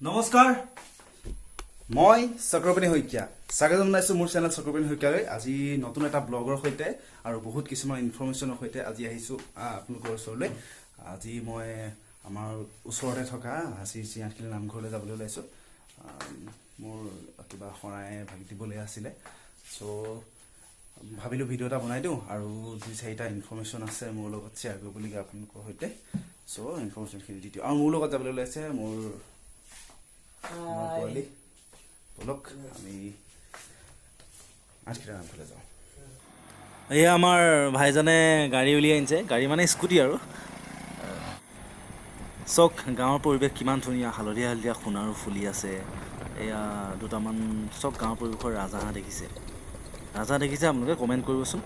নমস্কাৰ, মই চক্ৰপাণি শইকীয়া। স্বাগতম জনাইছোঁ মোৰ চেনেল চক্ৰপাণি শইকীয়ালৈ। আজি নতুন এটা ব্লগৰ সৈতে আৰু বহুত কিছুমান ইনফৰ্মেশ্যনৰ সৈতে আজি আহিছোঁ আপোনালোকৰ ওচৰলৈ। আজি মই আমাৰ ওচৰতে থকা শ্ৰী শ্ৰী আঠখিলি নামঘৰলৈ যাবলৈ ওলাইছোঁ। মোৰ কিবা শৰাই ভাগ দিবলৈ আছিলে, চ' ভাবিলোঁ ভিডিঅ' এটা বনাই দিওঁ আৰু দুই চাৰিটা ইনফৰ্মেশ্যন আছে মোৰ লগত শ্বেয়াৰ কৰিবলগীয়া আপোনালোকৰ সৈতে। চ' ইনফৰ্মেশ্যনখিনি দি দিওঁ আৰু মোৰ লগত যাবলৈ ওলাইছে মোৰ পোৱালি। ব'লক, আমি আঠখিলা নামঘৰলৈ যাওঁ। এয়া আমাৰ ভাইজনে গাড়ী উলিয়াই আনিছে, গাড়ী মানে স্কুটি। আৰু চাওক গাঁৱৰ পৰিৱেশ কিমান ধুনীয়া, হালধীয়া হালধীয়া সোণাৰু ফুলি আছে। এয়া দুটামান চব গাঁৱৰ পৰিৱেশৰ ৰাজহাঁহ দেখিছে, ৰাজহাঁহ দেখিছে আপোনালোকে কমেণ্ট কৰিবচোন।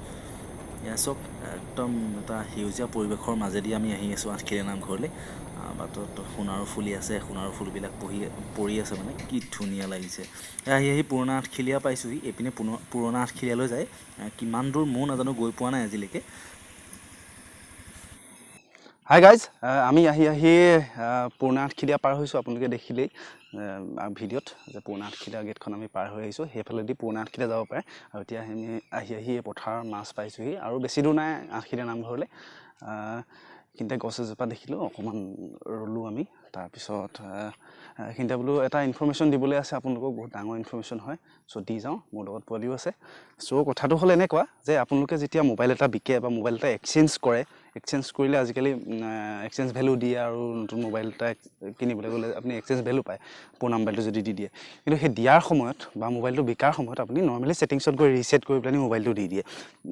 এয়া চাওক, একদম এটা সেউজীয়া পৰিৱেশৰ মাজেদি আমি আহি আছোঁ আঠখিলীয়া নামঘৰলৈ। বাটত সোণাৰু ফুলি আছে, সোণাৰু ফুলবিলাক পৰি আছে, মানে কি ধুনীয়া লাগিছে। এয়া আহি আহি পুৰণা আঠখিলীয়া পাইছোঁহি। এইপিনে পুৰণা আঠখিলীয়ালৈ যায়। কিমান দূৰ ময়ো নাজানো, গৈ পোৱা নাই আজিলৈকে। হাই গাইজ, আমি আহি আহি পুৰণা আঠখিলীয়া পাৰ হৈছোঁ। আপোনালোকে দেখিলেই ভিডিঅ'ত যে পুৰণা আঠখিলীয়া গেটখন আমি পাৰ হৈ আহিছোঁ। সেইফালেদি পুৰণা আঠখিলীয়া যাব পাৰে। আৰু এতিয়া আমি আহি আহি এই পথাৰৰ মাজ পাইছোঁহি আৰু বেছি দূৰ নাই আঠখিলীয়া নামঘৰলৈ। এইখিনিতে গছ এজোপা দেখিলোঁ, অকণমান ৰ'লোঁ আমি। তাৰপিছত এইখিনিতে বোলো এটা ইনফৰ্মেশ্যন দিবলৈ আছে আপোনালোকক, বহুত ডাঙৰ ইনফৰ্মেশ্যন হয়, চ' দি যাওঁ। মোৰ লগত পোৱালিও আছে। চ' কথাটো হ'ল এনেকুৱা যে আপোনালোকে যেতিয়া মোবাইল এটা বিকে বা মোবাইল এটা এক্সচেঞ্জ কৰে, এক্সচেঞ্জ কৰিলে আজিকালি এক্সচেঞ্জ ভেলু দিয়ে আৰু নতুন মোবাইল এটা কিনিবলৈ গ'লে আপুনি এক্সচেঞ্জ ভেলু পায় পুৰণা মোবাইলটো যদি দি দিয়ে। কিন্তু সেই দিয়াৰ সময়ত বা মোবাইলটো বিকাৰ সময়ত আপুনি নৰ্মেলি ছেটিংছত গৈ ৰিছেট কৰি পেলাইনি মোবাইলটো দি দিয়ে,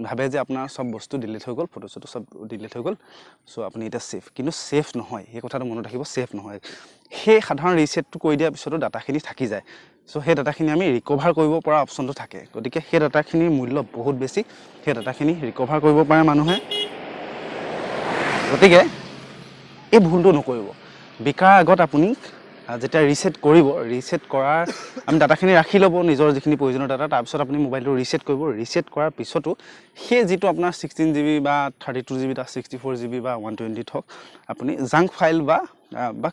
ভাবে যে আপোনাৰ চব বস্তু ডিলিট হৈ গ'ল, ফটো চটো চব ডিলিট হৈ গ'ল, চ' আপুনি এতিয়া ছেফ। কিন্তু ছেফ নহয়, সেই কথাটো মনত ৰাখিব, ছেফ নহয়। সেই সাধাৰণ ৰিছেটটো কৰি দিয়াৰ পিছতো ডাটাখিনি থাকি যায়। চ' সেই ডাটাখিনি আমি ৰিকভাৰ কৰিব পৰা অপশ্যনটো থাকে। গতিকে সেই ডাটাখিনিৰ মূল্য বহুত বেছি, সেই ডাটাখিনি ৰিকভাৰ কৰিব পাৰে মানুহে। গতিকে এই ভুলটো নকৰিব। বিকাৰ আগত আপুনি যেতিয়া ৰিছেট কৰিব, ৰিছেট কৰাৰ আমি ডাটাখিনি ৰাখি ল'ব নিজৰ যিখিনি প্ৰয়োজনীয় ডাটা, তাৰপিছত আপুনি মোবাইলটো ৰিছেট কৰিব। ৰিছেট কৰাৰ পিছতো সেই যিটো আপোনাৰ 16 জিবি বা 32 জিবি বা 64 জিবি বা 120 হওক, আপুনি জাংক ফাইল বা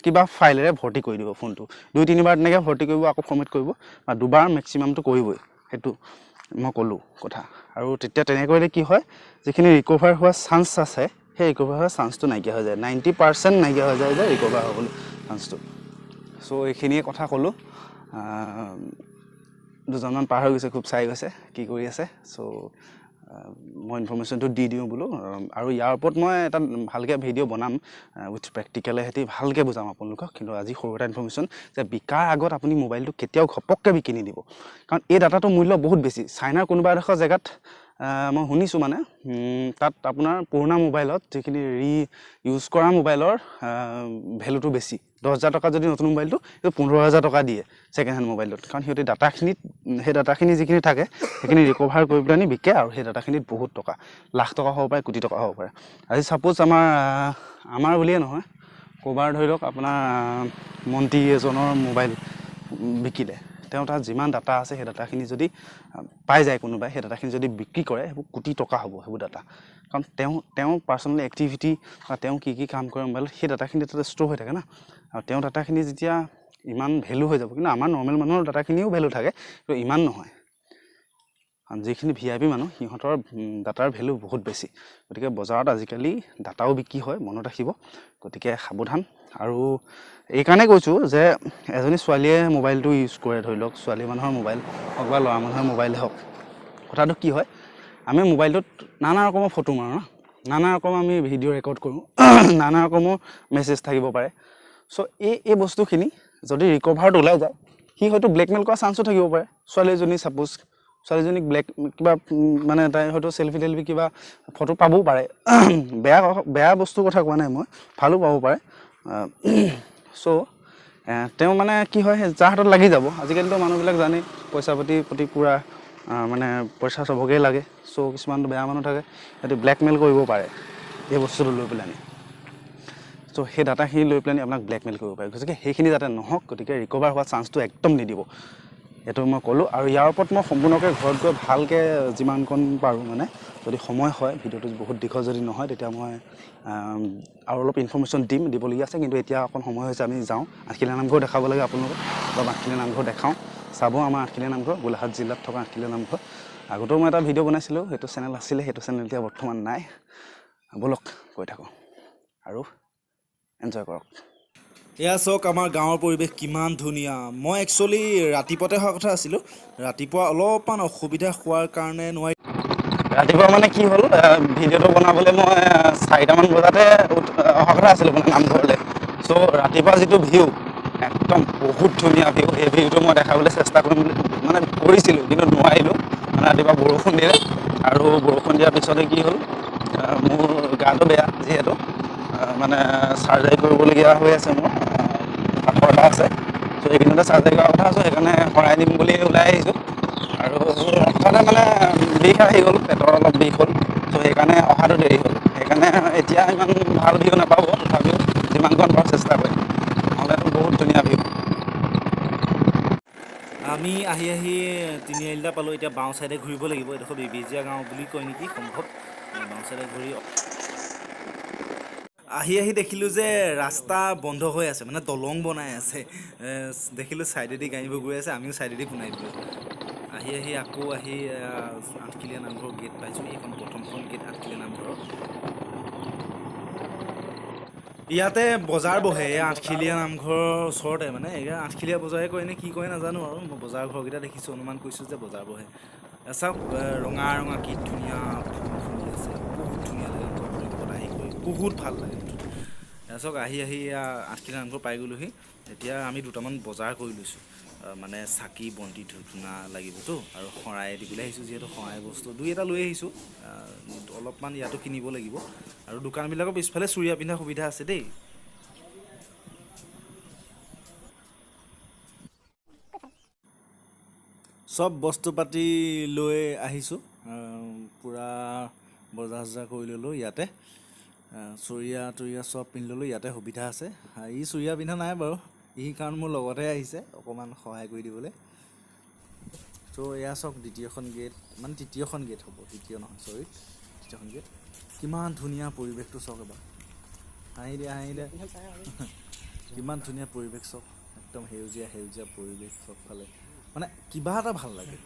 কিবা ফাইলেৰে ভৰ্তি কৰি দিব ফোনটো। দুই তিনিবাৰ তেনেকৈ ভৰ্তি কৰিব, আকৌ ফৰ্মেট কৰিব বা দুবাৰ মেক্সিমামটো কৰিবই, সেইটো মই ক'লোঁ কথা। আৰু তেতিয়া তেনেকৈ কৰিলে কি হয়, যিখিনি ৰিকভাৰ হোৱা চান্স আছে, সেই ৰিকভাৰ হোৱা চান্সটো নাইকিয়া হৈ যায়, 90% নাইকিয়া হৈ যায় যে ৰিকভাৰ হ'বলৈ চান্সটো। চ' এইখিনিয়ে কথা ক'লোঁ। দুজনমান পাৰ হৈ গৈছে, খুব চাই গৈছে কি কৰি আছে। চ' মই ইনফৰ্মেশ্যনটো দি দিওঁ বোলো। আৰু ইয়াৰ ওপৰত মই এটা ভালকৈ ভিডিঅ' বনাম, উইথ প্ৰেক্টিকেলে সেতি ভালকৈ বুজাম আপোনালোকক। কিন্তু আজি সৰু এটা ইনফৰ্মেশ্যন যে বিকাৰ আগত আপুনি মোবাইলটো কেতিয়াও ঘপককৈ বিকি নিদিব, কাৰণ এই ডাটাটোৰ মূল্য বহুত বেছি। চাইনাৰ কোনোবা এডোখৰ জেগাত মই শুনিছোঁ, মানে তাত আপোনাৰ পুৰণা মোবাইলত যিখিনি ইউজ কৰা মোবাইলৰ ভেলুটো বেছি। 10,000 টকা যদি নতুন মোবাইলটো, সেইটো 15,000 টকা দিয়ে ছেকেণ্ড হেণ্ড মোবাইলটোত। কাৰণ সিহঁতি ডাটাখিনিত, সেই ডাটাখিনি যিখিনি থাকে সেইখিনি ৰিকভাৰ কৰি পেলাই বিকে আৰু সেই ডাটাখিনিত বহুত টকা, লাখ টকা হ'ব পাৰে, কোটি টকা হ'ব পাৰে। আজি ছাপ'জ আমাৰ বুলিয়ে নহয়, ক'ৰবাৰ ধৰি লওক আপোনাৰ মন্ত্ৰী এজনৰ মোবাইল বিকিলে, তেওঁ তাত যিমান ডাটা আছে সেই ডাটাখিনি যদি পাই যায় কোনোবাই, সেই ডাটাখিনি যদি বিক্ৰী কৰে, সেইবোৰ কোটি টকা হ'ব সেইবোৰ ডাটা। কাৰণ তেওঁ পাৰ্চনেল এক্টিভিটি বা তেওঁ কি কি কাম কৰে মোবাইলত, সেই ডাটাখিনি তাতে ষ্ট'ৰ হৈ থাকে না। আৰু তেওঁ ডাটাখিনি যেতিয়া ইমান ভেলু হৈ যাব, কিন্তু আমাৰ নৰ্মেল মানুহৰ ডাটাখিনিও ভেলু থাকে, কিন্তু ইমান নহয়। কাৰণ যিখিনি ভিআইপি মানুহ, সিহঁতৰ ডাটাৰ ভেলু বহুত বেছি। গতিকে বজাৰত আজিকালি ডাটাও বিক্ৰী হয়, মনত ৰাখিব। গতিকে সাৱধান। আৰু এইকাৰণে কৈছোঁ যে এজনী ছোৱালীয়ে মোবাইলটো ইউজ কৰে, ধৰি লওক ছোৱালী মানুহৰ মোবাইল হওক বা ল'ৰা মানুহৰ মোবাইলে হওক, কথাটো কি হয়, আমি মোবাইলটোত নানা ৰকমৰ ফটো মাৰোঁ ন, নানা ৰকমৰ আমি ভিডিঅ' ৰেকৰ্ড কৰোঁ, নানা ৰকমৰ মেছেজ থাকিব পাৰে। চ' এই বস্তুখিনি যদি ৰিকভাৰত ওলাই যায়, সি হয়তো ব্লেকমেইল কৰা চান্সো থাকিব পাৰে। ছোৱালীজনী, ছাপ'জ ছোৱালীজনীক ব্লেক কিবা মানে তাই হয়তো চেলফি তেলফি কিবা ফটো পাবও পাৰে। বেয়া বেয়া বস্তুৰ কথা কোৱা নাই মই, ভালো পাব পাৰে। চ' তেওঁ মানে কি হয়, যাৰ হাতত লাগি যাব, আজিকালিতো মানুহবিলাক জানেই পইচা পাতিৰ প্ৰতি পূৰা মানে পইচা চবকেই লাগে। চ' কিছুমানতো বেয়া মানুহ থাকে, সিহঁতি ব্লেকমেইল কৰিব পাৰে এই বস্তুটো লৈ পেলাইনি। চ' সেই ডাটাখিনি লৈ পেলাইনি আপোনাক ব্লেকমেইল কৰিব পাৰে। গতিকে সেইখিনি যাতে নহওক, গতিকে ৰিকভাৰ হোৱা চান্সটো একদম নিদিব। এইটো মই ক'লোঁ। আৰু ইয়াৰ ওপৰত মই সম্পূৰ্ণকৈ ঘৰত গৈ ভালকৈ যিমানকণ পাৰোঁ, মানে যদি সময় হয়, ভিডিঅ'টো বহুত দীঘল যদি নহয় তেতিয়া মই আৰু অলপ ইনফৰ্মেশ্যন দিম, দিবলগীয়া আছে। কিন্তু এতিয়া অকণ সময় হৈছে, আমি যাওঁ। আঠখেলীয়া নামঘৰ দেখাব লাগে আপোনালোকক, অলপ আঠখেলীয়া নামঘৰ দেখাওঁ, চাব আমাৰ আঠখেলীয়া নামঘৰ, গোলাঘাট জিলাত থকা আঠখেলীয়া নামঘৰ। আগতেও মই এটা ভিডিঅ' বনাইছিলোঁ, সেইটো চেনেল আছিলে, সেইটো চেনেল এতিয়া বৰ্তমান নাই। ব'লক গৈ থাকোঁ আৰু এনজয় কৰক। এয়া চাওক আমাৰ গাঁৱৰ পৰিৱেশ কিমান ধুনীয়া। মই একচুৱেলি ৰাতিপুৱাতে হোৱা কথা আছিলোঁ, ৰাতিপুৱা অলপমান অসুবিধা হোৱাৰ কাৰণে নোৱাৰি। ৰাতিপুৱা মানে কি হ'ল, ভিডিঅ'টো বনাবলৈ মই 4টামান বজাতে অহা কথা আছিলোঁ মানে নামঘৰলৈ। চ' ৰাতিপুৱা যিটো ভিউ, একদম বহুত ধুনীয়া ভিউ, সেই ভিউটো মই দেখাবলৈ চেষ্টা কৰিম বুলি মানে কৰিছিলোঁ, কিন্তু নোৱাৰিলোঁ। মানে ৰাতিপুৱা বৰষুণ দিলে, আৰু বৰষুণ দিয়াৰ পিছতে কি হ'ল, মোৰ গাটো বেয়া যিহেতু, মানে চাৰ্জাৰী কৰিবলগীয়া হৈ আছে, মোৰ পাথৰ এটা আছে। চ' এইখিনিতে চাৰ্জাৰী কৰাৰ কথা আছোঁ, সেইকাৰণে শৰাই দিম বুলি ওলাই আহিছোঁ। আৰু হঠাতে মানে বিষ আহি গ'ল, পেটৰ অলপ বিষ হ'ল, চ' সেইকাৰণে অহাটো দেৰি হ'ল। সেইকাৰণে এতিয়া ইমান ভাল ভিউ নাপাব, তথাপিও যিমানকণ পাৰোঁ চেষ্টা কৰিম, নহ'লেতো বহুত ধুনীয়া ভিউ। আমি আহি আহি তিনিআলিটা পালোঁ, এতিয়া বাওঁ ছাইডে ঘূৰিব লাগিব। এইডোখৰ বেবেজীয়া গাঁও বুলি কয় নেকি সম্ভৱ। বাওঁ ছাইডে ঘূৰি আহি আহি দেখিলোঁ যে ৰাস্তা বন্ধ হৈ আছে, মানে দলং বনাই আছে। দেখিলোঁ ছাইডেদি গাড়ীবোৰ গৈ আছে, আমিও ছাইডেদি পোনাই দিলোঁ। আহি আহি আকৌ আহি আঠখেলীয়া নামঘৰ গেট পাইছোঁ। এইখন প্ৰথমখন গেট আঠখেলীয়া নামঘৰৰ। ইয়াতে বজাৰ বহে, এই আঠখেলীয়া নামঘৰৰ ওচৰতে, মানে এয়া আঠখেলীয়া বজাৰে কয় নে কি কয় নাজানো আৰু, মই বজাৰ ঘৰকেইটা দেখিছোঁ, অনুমান কৰিছোঁ যে বজাৰ বহে। চাওক ৰঙা ৰঙা কি ধুনীয়া ফুল ফুলি আছে, বহুত ধুনীয়া লাগে পৰিৱেশত আহি গৈ, বহুত ভাল লাগে। চাওক আহি আহি আঠখেলীয়া নামঘৰ পাই গ'লোহি। এতিয়া আমি দুটামান বজাৰ কৰি লৈছোঁ, মানে চাকি বন্তি ধূপ ধূনা লাগিবতো, আৰু শৰাই দিবলৈ আহিছোঁ যিহেতু শৰাই বস্তু দুই এটা লৈ আহিছোঁ, অলপমান ইয়াতো কিনিব লাগিব। আৰু দোকানবিলাকৰ পিছফালে চুৰিয়া পিন্ধা সুবিধা আছে দেই। চব বস্তু পাতি লৈ আহিছোঁ, পূৰা বজাৰ চজাৰ কৰি ল'লোঁ। ইয়াতে চুৰিয়া তুৰিয়া চব পিন্ধি ল'লোঁ, ইয়াতে সুবিধা আছে। ই চুৰিয়া পিন্ধা নাই বাৰু, ই কাৰণ মোৰ লগতে আহিছে অকণমান সহায় কৰি দিবলৈ। চ' এয়া চাওক দ্বিতীয়খন গেট, মানে তৃতীয়খন গেট হ'ব, দ্বিতীয় নহয় চৰি, তৃতীয়খন গেট। কিমান ধুনীয়া পৰিৱেশটো চাওক এবাৰ, হাঁহি দিয়া হাঁহি দিয়া, কিমান ধুনীয়া পৰিৱেশ চাওক, একদম সেউজীয়া সেউজীয়া পৰিৱেশ চবফালে, মানে কিবা এটা ভাল লাগে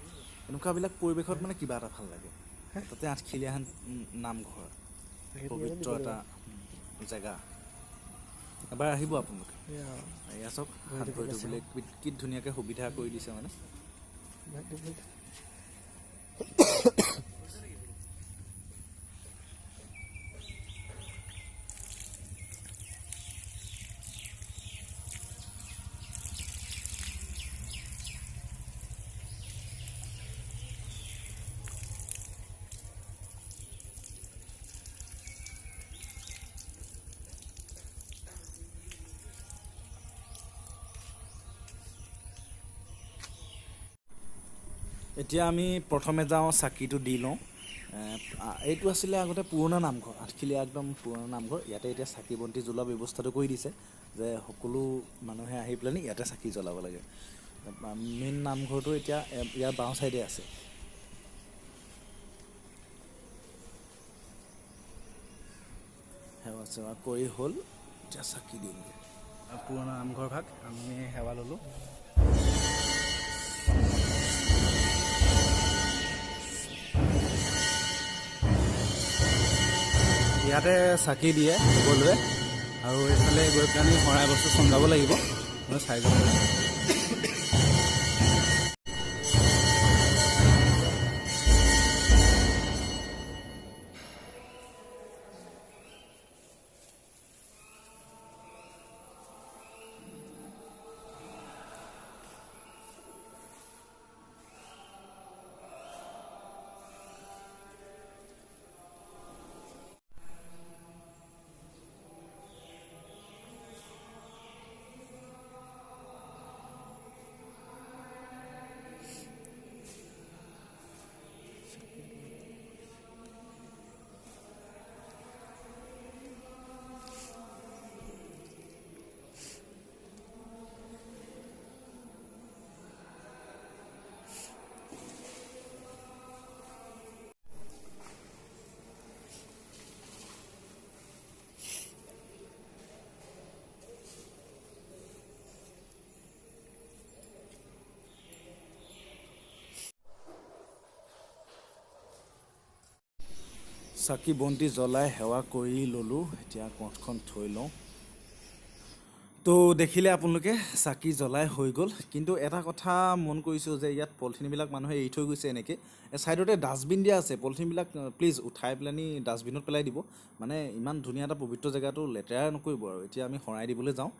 এনেকুৱাবিলাক পৰিৱেশত, মানে কিবা এটা ভাল লাগে। তাতে আঠখেলীয়া নামঘৰ, পবিত্ৰ এটা জেগা, এবাৰ আহিব আপোনালোকে। এয়া চাওক হাত ভৰি ধুবলৈ কি ধুনীয়াকৈ সুবিধা কৰি দিছে মানে। এতিয়া আমি প্ৰথমে যাওঁ চাকিটো দি লওঁ। এইটো আছিলে আগতে পুৰণা নামঘৰ, আঠখেলীয়া একদম পুৰণা নামঘৰ। ইয়াতে এতিয়া চাকি বন্তি জ্বলোৱা ব্যৱস্থাটো কৰি দিছে যে সকলো মানুহে আহি পেলানি ইয়াতে চাকি জ্বলাব লাগে। মেইন নামঘৰটো এতিয়া ইয়াৰ বাওঁ ছাইডে আছে। সেৱা চেৱা কৰি হ'ল, এতিয়া চাকি দিমগৈ। পুৰণা নামঘৰ ভাগ আমি সেৱা ল'লোঁ। ইয়াতে চাকি দিয়ে সকলোৱে, আৰু এইফালে গৈ পেলাই শৰাই বস্তু চমজাব লাগিব, মই চাই যাব লাগিব। চাকি বন্তি জ্বলাই সেৱা কৰি ল'লোঁ। এতিয়া কঠখন থৈ লওঁ। তো দেখিলে আপোনালোকে চাকি জ্বলাই হৈ গ'ল। কিন্তু এটা কথা মন কৰিছোঁ যে ইয়াত পলিথিনবিলাক মানুহে এৰি থৈ গৈছে এনেকৈ। ছাইডতে ডাষ্টবিন দিয়া আছে, পলিথিনবিলাক প্লিজ উঠাই পেলানি ডাষ্টবিনত পেলাই দিব। মানে ইমান ধুনীয়া এটা পবিত্ৰ জেগাটো লেতেৰা নকৰিব আৰু। এতিয়া আমি শৰাই দিবলৈ যাওঁ।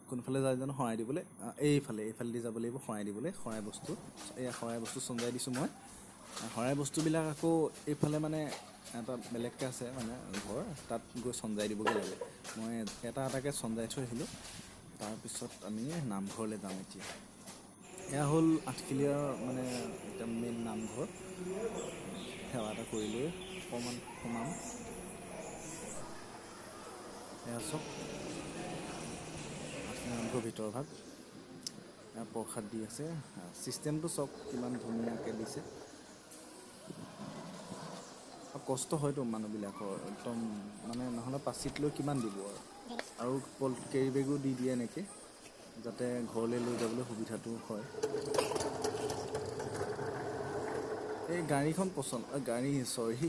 কোনফালে যায় জানো শৰাই দিবলৈ? এইফালেদি যাব লাগিব শৰাই দিবলৈ। শৰাই বস্তু, এয়া শৰাই বস্তু চঞ্জাই দিছোঁ মই। শৰাই বস্তুবিলাক আকৌ এইফালে মানে এটা বেলেগকৈ আছে মানে ঘৰ, তাত গৈ চঞ্জাই দিবগৈ লাগে। মই এটা এটাকৈ চঞ্জাই থৈ আহিলোঁ। তাৰপিছত আমি নামঘৰলৈ যাম এতিয়া। এয়া হ'ল আঠখেলীয়াৰ মানে একদম মেইন নামঘৰ। সেৱা এটা কৰি লৈ অকণমান সোমাম। এয়া চব আঠখেলীয়া নামঘৰ ভিতৰ ভাগ। এয়া প্ৰসাদ দি আছে। ছিষ্টেমটো চব কিমান ধুনীয়াকৈ দিছে। কষ্ট হয়তো মানুহবিলাকৰ একদম, মানে নহ'লে পাচিত লৈ কিমান দিব আৰু। আৰু কেৰি বেগো দি দিয়ে এনেকৈ, যাতে ঘৰলৈ লৈ যাবলৈ সুবিধাটো হয়। এই গাড়ীখন পচন্দ, গাড়ী চৰি,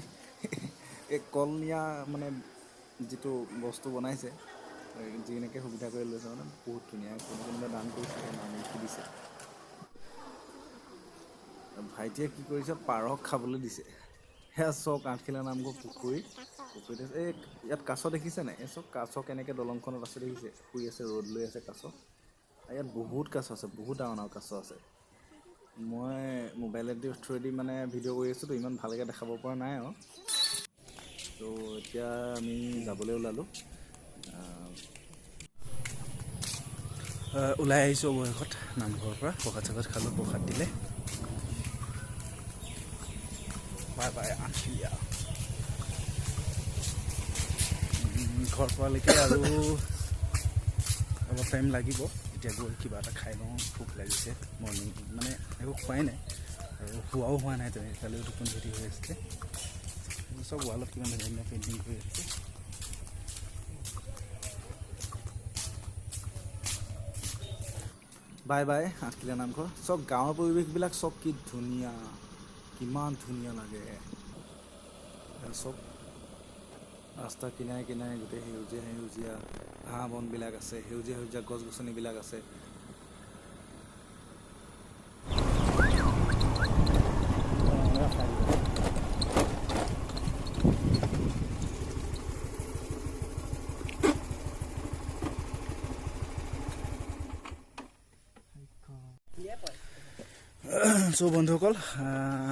এই কল নিয়া মানে যিটো বস্তু বনাইছে, যেনেকৈ সুবিধা কৰি লৈছে, মানে বহুত ধুনীয়া। কোনোবা দান কৰিছে, নাম লিখি দিছে। ভাইটিয়ে কি কৰিছে, পাৰক খাবলৈ দিছে। সেয়া চক আঠখেলীয়া নামঘৰ পুখুৰী, পুখুৰীত আছে। এই ইয়াত কাছ দেখিছে নাই? এই চব কাছ কেনেকৈ দলংখনত আছে দেখিছে? শুই আছে, ৰ'দ লৈ আছে কাছ। ইয়াত বহুত কাছ আছে, বহুত ডাঙৰ ডাঙৰ কাছ আছে। মই মোবাইলেদি থ্ৰুৱেদি মানে ভিডিঅ' কৰি আছোঁতো, ইমান ভালকৈ দেখাব পৰা নাই আৰু। ত' এতিয়া আমি যাবলৈ ওলালোঁ। ওলাই আহিছোঁ অৱশেষত নামঘৰৰ পৰা। প্ৰসাদ চসাদ খালোঁ, প্ৰসাদ দিলে। বাই বাই আঠখেলীয়া। ঘৰ পোৱালৈকে আৰু অলপ টাইম লাগিব। এতিয়া গৈ কিবা এটা খাই লওঁ, ভোক লাগিছে। মৰ্ণিং মানে একো খোৱাই নাই আৰু শোৱাও হোৱা নাই তেনেকৈ, কালিও টোপনি ক্ষতি হৈ আছিলে। চব ৱালত কিমান ধুনীয়া ধুনীয়া পেইণ্টিং কৰি আছে। বাই বাই আঠখেলীয়া নামঘৰ। চব গাঁৱৰ পৰিৱেশবিলাক চব কি ধুনীয়া, কিমান ধুনীয়া লাগে। চব ৰাস্তা কিনাৰে কিনাৰে গোটেই সেউজীয়া সেউজীয়া ঘাঁহ বনবিলাক আছে, সেউজীয়া সেউজীয়া গছ গছনিবিলাক আছে। চ' বন্ধুসকল,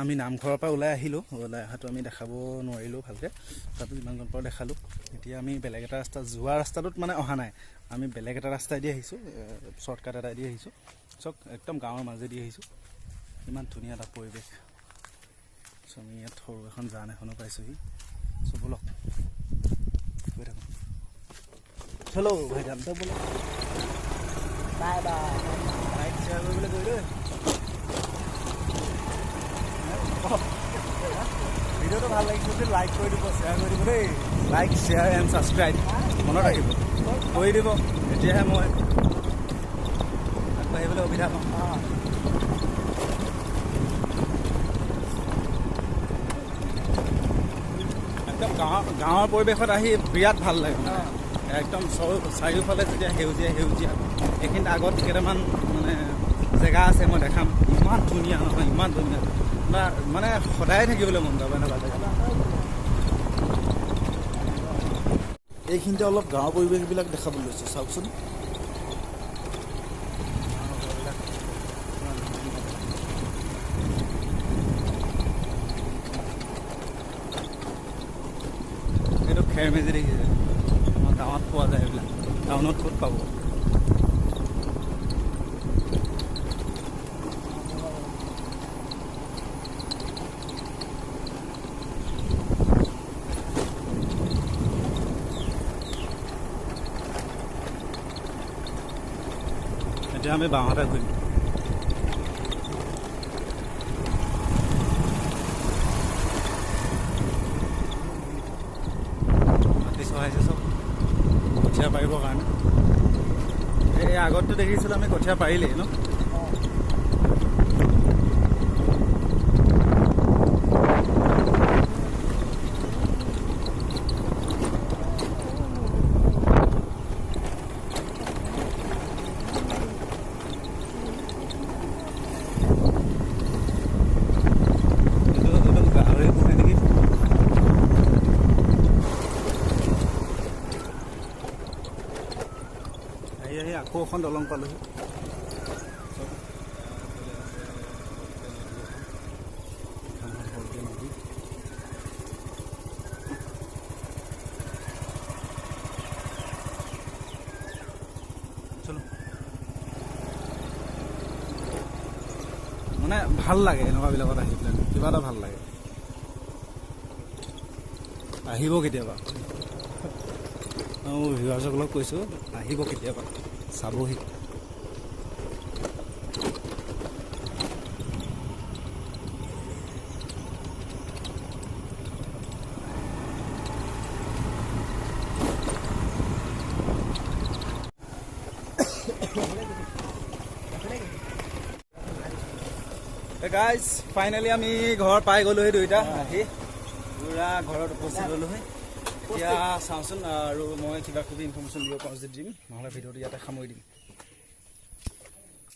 আমি নামঘৰৰ পৰা ওলাই আহিলোঁ। ওলাই অহাটো আমি দেখাব নোৱাৰিলোঁ ভালকৈ, তথাপি যিমান গম পাৰোঁ দেখালোঁ। এতিয়া আমি বেলেগ এটা ৰাস্তা, যোৱা ৰাস্তাটোত মানে অহা নাই, আমি বেলেগ এটা ৰাস্তাইদি আহিছোঁ, শ্বৰ্টকাট এটা দি আহিছোঁ। চব একদম গাঁৱৰ মাজেদি আহিছোঁ। ইমান ধুনীয়া এটা পৰিৱেশ। চ' আমি ইয়াত সৰু এখন জান এখনো পাইছোঁহি। চ' ব'লক গৈ থাকোঁ। চলো ভাইজান, ব'লক। Bye bye. লাইক শ্বেয়াৰ কৰিবলৈ গৈ দেই। ভিডিঅ'টো ভাল লাগিছে যদি লাইক কৰি দিব, শ্বেয়াৰ কৰি দিব দেই। লাইক শ্বেয়াৰ এণ্ড ছাবস্ক্ৰাইব মনত ৰাখিব, কৰি দিব, তেতিয়াহে মই আগবাঢ়িবলৈ সুবিধা পাম। একদম গাঁৱৰ পৰিৱেশত আহি বিৰাট ভাল লাগে মানে। একদম চাৰিওফালে যেতিয়া সেউজীয়া সেউজীয়া। এইখিনিত আগত কেইটামান মানে জেগা আছে, মই দেখাম। ইমান ধুনীয়া নহয়, ইমান ধুনীয়া মানে সদায় থাকিবলৈ মন যাব এনেকুৱা জেগা। এইখিনিতে অলপ গাঁৱৰ পৰিৱেশবিলাক দেখাবলৈ লৈছোঁ, চাওকচোন। এইটো খেৰ মেজি দেখিছে, আমাৰ গাঁৱত পোৱা যায় এইবিলাক, টাউনত ক'ত পাব। এতিয়া আমি বাঁহতে ঘূৰিম। মাটি চহাইছে চব কঠীয়া পাৰিবৰ কাৰণে। এই আগততো দেখিছিলোঁ আমি কঠীয়া পাৰিলেই ন। আহি আহি আকৌ এখন দলং পালোহি। নদী। চলো, মানে ভাল লাগে এনেকুৱাবিলাকত আহি পেলাই, কিবা এটা ভাল লাগে। আহিব কেতিয়াবা, মোৰ ভিউৱাৰ্ছসকলক কৈছোঁ, আহিব কেতিয়াবা চাবহি। গাইজ, ফাইনেলি আমি ঘৰ পাই গ'লোহি, দুইটা আহি পুৰা ঘৰত উপস্থিত হ'লোহি। এতিয়া চাওঁচোন আৰু মই কিবা কিবি ইনফৰ্মেশ্যন দিব পাৰোঁ যদি দিম, নহ'লে ভিডিঅ'টো ইয়াতে সামৰি দিম।